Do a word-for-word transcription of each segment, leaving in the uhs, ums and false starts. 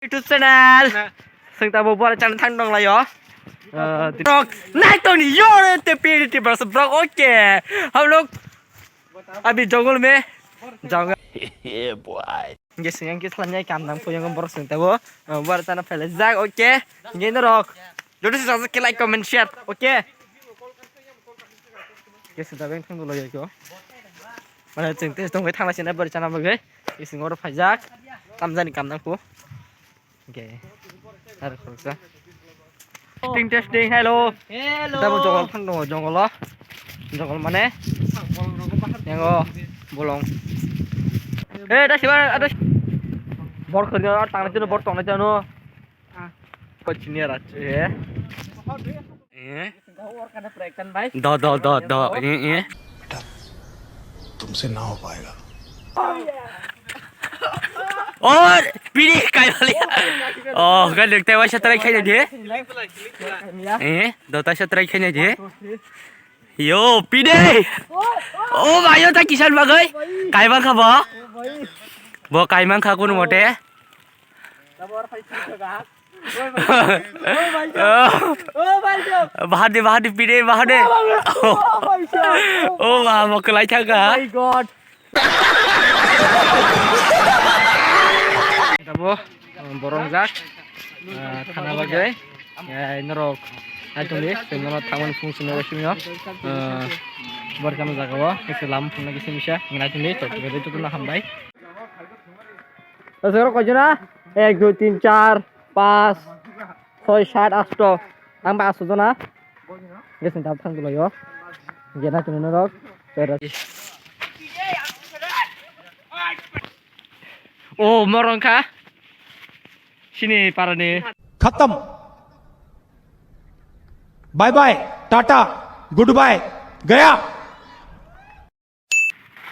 YouTube channel. Sengta bo bora channel thang dong layo. Rok, nai toni yo te P D T versus Borok, okay. Hum log abhi jungle mein jaunga. Yeah, boy. Ge sengta ke salam nyai kam dang puyang borok sengta bo. Bora channel pele jak, okay. Ge no rok. Joto se sajak ke like, comment, share, okay. Kisa da beng thang dolo yai ko. Mane chwng tei tong bai thang lai sina bari chana bagwi. Kisa ngoro phaijak. Tamjani kam nang ko. Okay. Har khoroksa. Testing, testing, hello. Hello. Dabo jongol thang dong, jongol o. Jongol mane. Yango bolong. Eh, da sibar, ada. Bor khorni, tang lai sino, bor tong lai sino. Kau sini ya, Raj, ya. Eh? Do, do, do, do. Eh, eh. तुमसे ना हो पाएगा। और पीढ़ी काय वाली? Oh, kan dek tewa shatrai khai de. Eh, dota shatrai khai de. Yo, pide. Oh, bayo ta kisan bagai. Kai bang kha bo? Bo kai mang kha kun mote. Bahar de, bahar de, pide, bahar de. Oh, ba, mo kelai thaka. Tabo, borong jak, thana bagwi, norok, naitongdi, tengnono thangmani phung sini wasimino, borkano jagao, kisa lam phungna kisa misa, naitongdi, tok tok hambai. Tasoro koi jona? Ek, dui, tin, char, pas, soi, sat, asto. Ang ba asto jona. Geseng dap thang dolo yo. Gena tuni norok. Pero. Oh, morong kha. Sini parani. खत्म। Bye bye, tata, good bye, गया।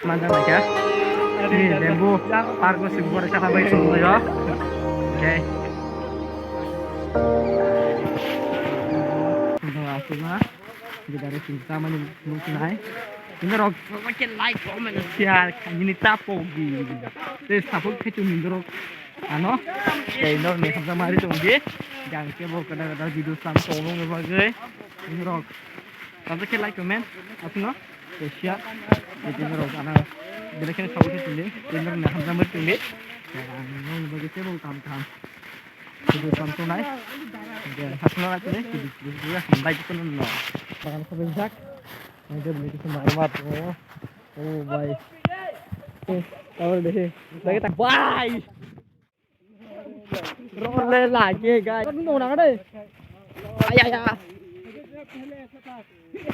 Manjak naikha. Ni bamboo park o sing bore kana bai song layo. Okay. Bamboo asuna. Gidare sing tamani musinai. Ini rok ke like, comment, share khaini tapo gi. Te support khe tu mindro. Ano. Te no ne hamsa mari tong di. Jang ke bo kada kada video sam tolong bagwi. Ini rok. Tamsa khe like, comment, asuna, share, tini rok ana, belai kheno support khe tongdi, tini rok hamjakmani tongdi. Ang nokni bagwi teibo kam kaham video sam tongnai. Hasuna naitongdi, video hambai jotono no. Bagan khe beljak. Ang tei belai khe mar mar tongo. Oh bhai. Eh, tabuk de. Lagi tak bhai. Role lagi, guys. Nung nang deh. Ay, ay, ay.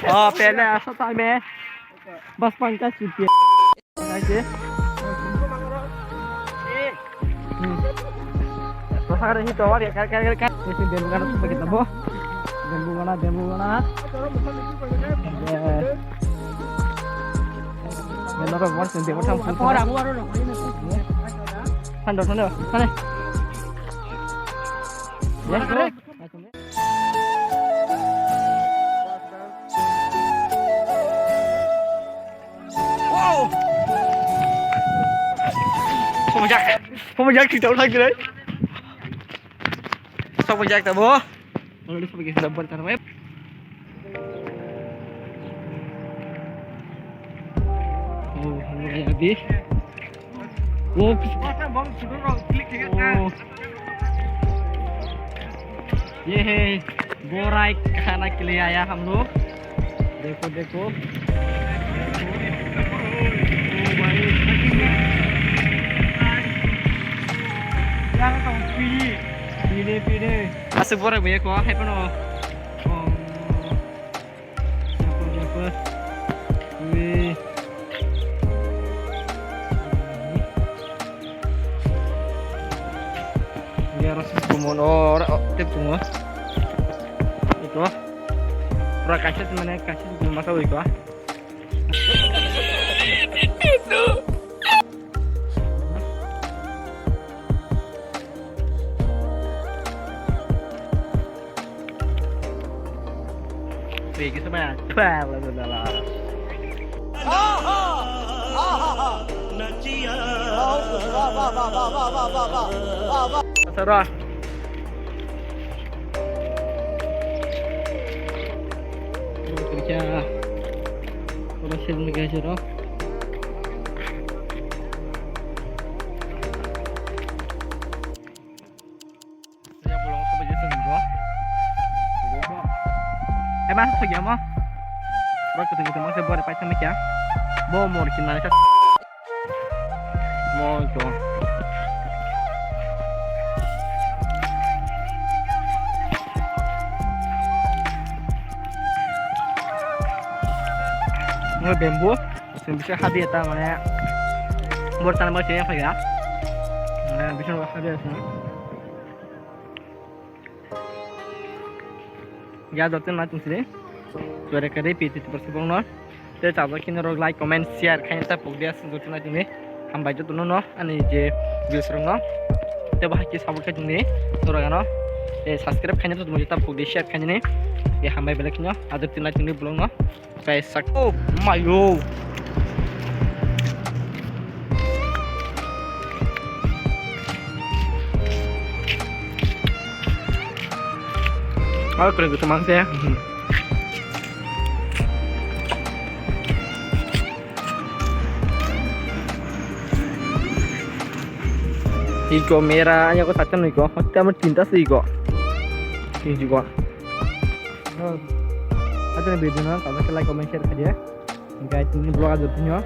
Oh, pehle aisa tha main. Bas pancas rupiah. Aje. Hmm. Pasar ini tawar ya, kar, kar, kar, kar. Ini bambu gana tuh pakai tabo. Bambu gana, bambu gana. Ya. Bambu gana, bambu gana. Thando, thando, thando. Yes, bro. Wow. Pamajak. Pamajak kita ulang kira. Sok pamajak tak, bo? Lalu dia sampai kita dapat kan, web. Oh, hello, ya, Abi. Oh, oh. Ye hai, borai khana ke liye aaya hum log. Dekho, dekho. Oh, bhai. Pide, pide. Aswk borai bwya kho, hai phano. Oh. Siapa, siapa? Wih. Dia rasa semua orang, oh, tip semua. Itu. Ora kaset mana, kaset semua masa itu. Twi kisa maya. Twa, la, la, la, la. Tara. Kerja. Orang sih lagi aja dong. Eh, masuk lagi, Mo. Bro, ketemu, ketemu, saya buat apa itu, Mik, ya? Bo, mo, kena, Mo, jo. Mo, bamboo. Chwng bisa hadi eta mane bor tana bai chaya phaiya. Mane bisingo hadi eta. Ya joto na tung sini. Jore kare pi ti por subong no. Te chajak kini rok like, comment, share khaina ta pok dia joto na tini. Hambai joto no no ani je views rok no. Te bahai ki sabo khe tini. Tora gano. Te subscribe khaina ta pok dia, share khaina ni. Te hambai belai kino. Ajak tina tini vlog no. Paisak. Oh, mayo. Oh, kena gitu mang sih. Iko mera, anya ko satu iko. Hotte amar tinta sih iko. Ini juga. Atau video na, kalau like, comment, share aja. Guys, ini vlog aja punya.